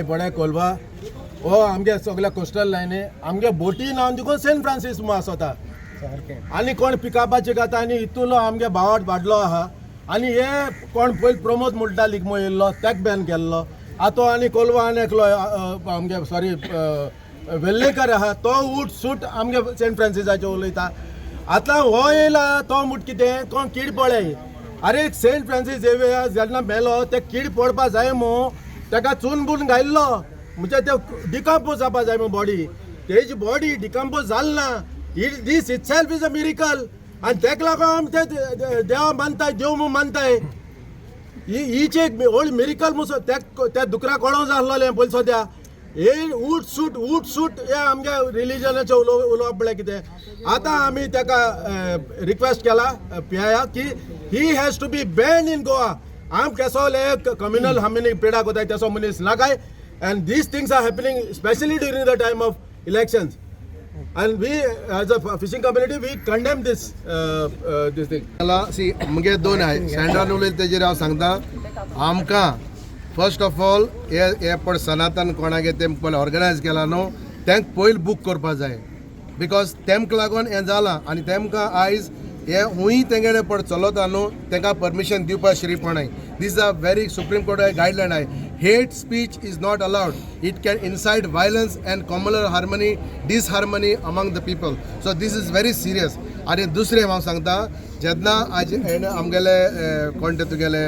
पळे कोलवा हो आमगे सगल्या कोस्टल लायनी आमगे बोटी नावन देखून सेंट फ्रांसीस म्हूण आसता आनी कोण पिकअपाचे खाता आनी इतूलो आमगे भावाट वाडलो आहा. आनी हे कोण पयलीं प्रमोद मुड्डा लिगमो येयल्लो, तेक बॅन केल्लो. आतां आनी कोलवा आनी एकलो आमगे, सॉरी, वेल्लेकर आहा, तो उट सूट आमगे सेंट फ्रांसिसाचे उलयता. आतां हो येयला तो म्हूट कितें कोण कीड पळय. अरे, सेंट फ्रांसीस झेवियर जेन्ना मेलो ते कीड पडपा जाय मू, तेका चून बुन घायल्लो, म्हणजे ते डिकम्पोज जावपा जाय मू बॉडी. तेजी बॉडी डिकम्पोज जाल ना. It this itself is a miracle. आनी तेका लागून आमी ते देवा मानताय, देव म्हूण मानताय. ही हीच एक व्हड मिरिकल मुसो त्या दुकरा कोणो जाल्लोलें पयलीं सद्या. हे उट सूट उट सूट हे आमगे रिलिजनाचें उलोवप म्हळ्यार कितें? आतां आमी तेका रिक्वेस्ट केला पी आयाक की he has to be ban in Goa. आम केसोले कम्युनल आमी पिडा कोताय, तेसो मनीस नाकाय. And these things are happening specially during the time of elections, and we as a fishing community, we condemn this thing. मला C मुगे दोन आहे सँड्रान उलयता तेजेर हांव सांगता. आमकां फर्स्ट ऑफ ऑल हे हे पळय सनातन कोणागे ते पळय ऑर्गनायज केला न्हू, तांकां पयलीं बूक करपा जाय, because तेमकां लागून हें जालां. आनी तेमकां आयज हे हुंय तेंगेले पळय चलता न्हू, तांकां परमिशन दिवपा श्रीपणाय. These are very Supreme Court guideline आहे. Hate speech is not allowed. It can incite violence and communal harmony, disharmony among the people. So this is very serious. आनी दुसरें हांव सांगता, जेन्ना आज हेणे आमगेले कोण ते तुगेले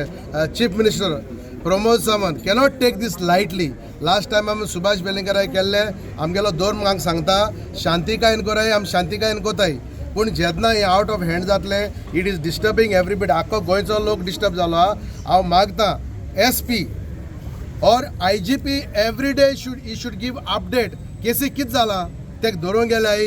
chief minister Pramod Sawant cannot take these lightly. Last time आमी सुभाष वेलिंगकाराक केल्ले. आमगेलो धर्म हांगा सांगता, शांतिकायेन कराय, आमी शांतिकायेन कोताय, पूण जेन्ना हें आवट ऑफ हँड जातलें, it is disturbing everybody. आख्खो गोंयचो लोक डिस्टर्ब जालो आहा. हांव मागता, SP or IGP every day should he should give update, केसी कितें जाला, तेका धरूंक गेल्याय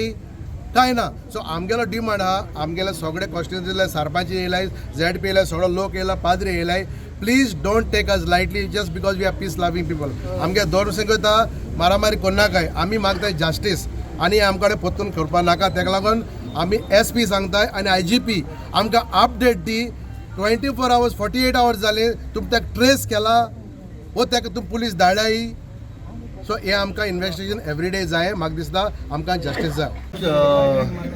काय ना. सो आमगेलो डिमांड आहा, आमगेले सगळे कॉन्स्टिट्युन्सीले सरपंच येयलाय, झेड पी येयलाय, सगळो लोक येयला, पाद्री येयलाय. Please don't take us lightly just because we are peace loving people. आमगे धर्म सांगता, मारामारी कोन्नाकाय. आमी मागताय जस्टीस आनी आमकां कडेन परतून करपा नाका. तेका लागून आमी एस पी सांगताय आनी आयजीपी आमकां अपडेट दी. 24 hours, 48 hours जाले, तुमी ताका ट्रेस केला वो ताका तुमी पुलीस धाडल्याय? सो हें आमकां इन्वेस्टिगेशन एवरी डे जाय. म्हाका दिसता आमकां जस्टीस जाय.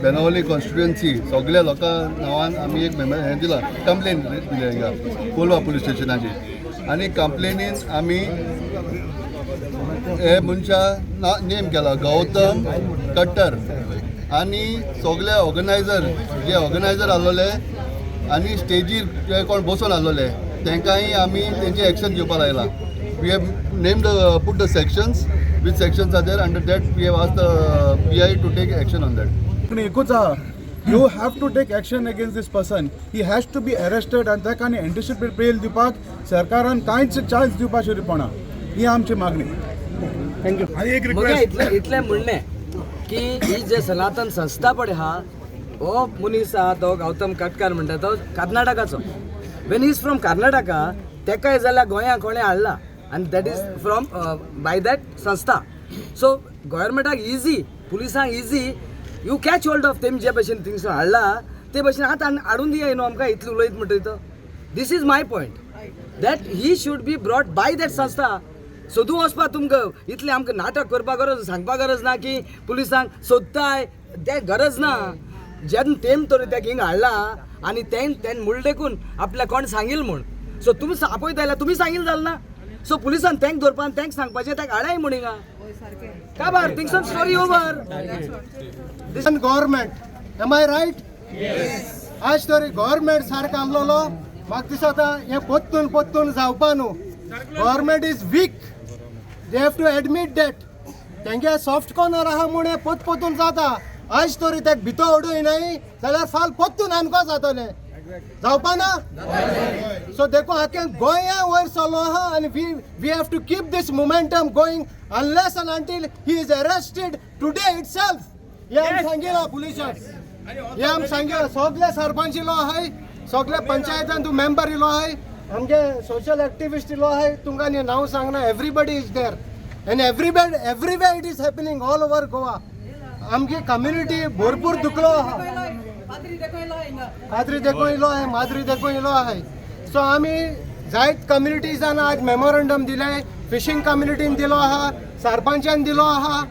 बेनावली कॉन्स्टिट्युएन्सी सगल्या लोकां नांवान आमी एक हें दिलां, कंप्लेन दिल्या हिंगा कोलवा पुलीस स्टेशनाचेर. आनी कंप्लेनीन आमी हे मनशा ना नेम केला, गौतम कट्टर, आनी सगले ऑर्गनायझर, जे ऑर्गनायझर आसलोले आनी स्टेजीर जे कोण बसून आसलोले, तांकांय आमी तेंचे एक्शन घेवपाक लायला. We have name the put the sections which sections are there. Under that we have asked the PI to take action on that. पूण एकूच आहा, you have to take action against this person. He has to be arrested. आनी ताका आनी anticipate बेल दिवपाक सरकारान कांयच chance दिवपा शिरपणा, ही आमची मागणी. म्हगे इतलें इतलें म्हणणें की ही जे सनातन संस्था पळय आहा, हो मनीस आहा तो गौतम कटकार म्हणटा तो कर्नाटकाचो. When is from Karnataka, तेकाय जाल्यार गोंया कोणें हाडला आनी that is from by that संस्था. सो गव्हर्मेंटाक इजी, पुलिसांक easy, you catch hold of तेम. जे भशेन थिंगसून हाडला ते भशेन आतां हाडून दिया न्हू आमकां. इतलें उलयत म्हणटकीर तो this is my point, that he should be brought by that संस्था. सोदूं वचपा तुमकां इतलें आमकां नाटक करपा गरज, सांगपा गरज ना की पुलिसांक सोदताय तें गरज ना. जेन्ना तेम तर तेका हिंगा हाडला आनी तें तें म्हणलें देखून आपल्याक कोण सांगील म्हूण, सो तुमी आपयता जाल्यार तुमी सांगील जालें ना. सो पुलिसान तेंक दवरपा आनी तेंक सांगपाचें तेका हाडाय म्हूण हिंगा काबार थिंगसून story over. Government, am I right? आज तरी गव्हर्मेंट सारको आमलोलो म्हाका दिसता हें पोत्तून पोत्तून जावपा न्हू. Government is weak, they have to admit that. तेंगे सॉफ्ट कॉर्नर आहा म्हूण हें पोत पोतून जाता. आज तरी तेका भितर उडय न्हय जाल्यार फाल पोत्तून आमकां जातलें, जावपा ना. सो देखून आख्या गोंया वयर चलो आहा आनी we have to keep this momentum going unless and until he is arrested today itself. हे आमी सांगिलां पुलिसाक, हे आमी सांगिलां. सगळे सरपंच इलो आहाय, सगळे पंचायतान तूं मेंबर इलो आहाय, आमगे सोशल एक्टिविस्ट इलो आहाय. तुमकां न्ही नांव सांगना. Everybody is there and everybody, everywhere it is happening, all over Goa. आमची कम्युनिटी भरपूर दुखलो आहा. पाद्री देखून इलो आहे, माद्री देखून इलो आहे. सो आमी जायत कम्युनिटीजान आज मेमोरंडम दिले. फिशींग कम्युनिटीन दिलो आहा, सरपंचान दिलो आहा,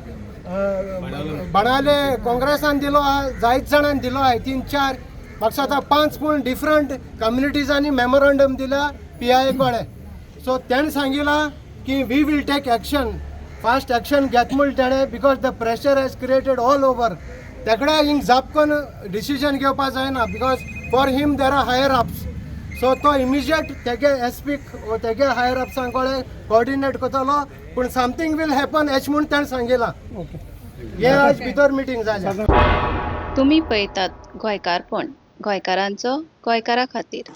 बाणाले काँग्रेसान दिलो आहा, जायत जाणांनी दिलो आहा. तीन चार, म्हाका आतां पांच पूण डिफरंट कम्युनिटीजांनी मेमोरंडम दिला पीआय कडेन. सो तेणें सांगिलां की we will take action, fast action घेत म्हूण तेणें, because the pressure has created all over. तेकडे हिंग जापकन डिसिजन घेवपा जायना, because for him there are higher ups. So तो इमिजिएट तेगे एस पीक तेगे हायर अप्सां कडेन कोऑर्डिनेट करतलो, पूण समथींग will happen एश म्हूण तेणें सांगिलां. हे आज भितर मिटींग जाल्या. तुमी पळयतात गोंयकारपण, गोंयकारांचो गोंयकारा खातीर.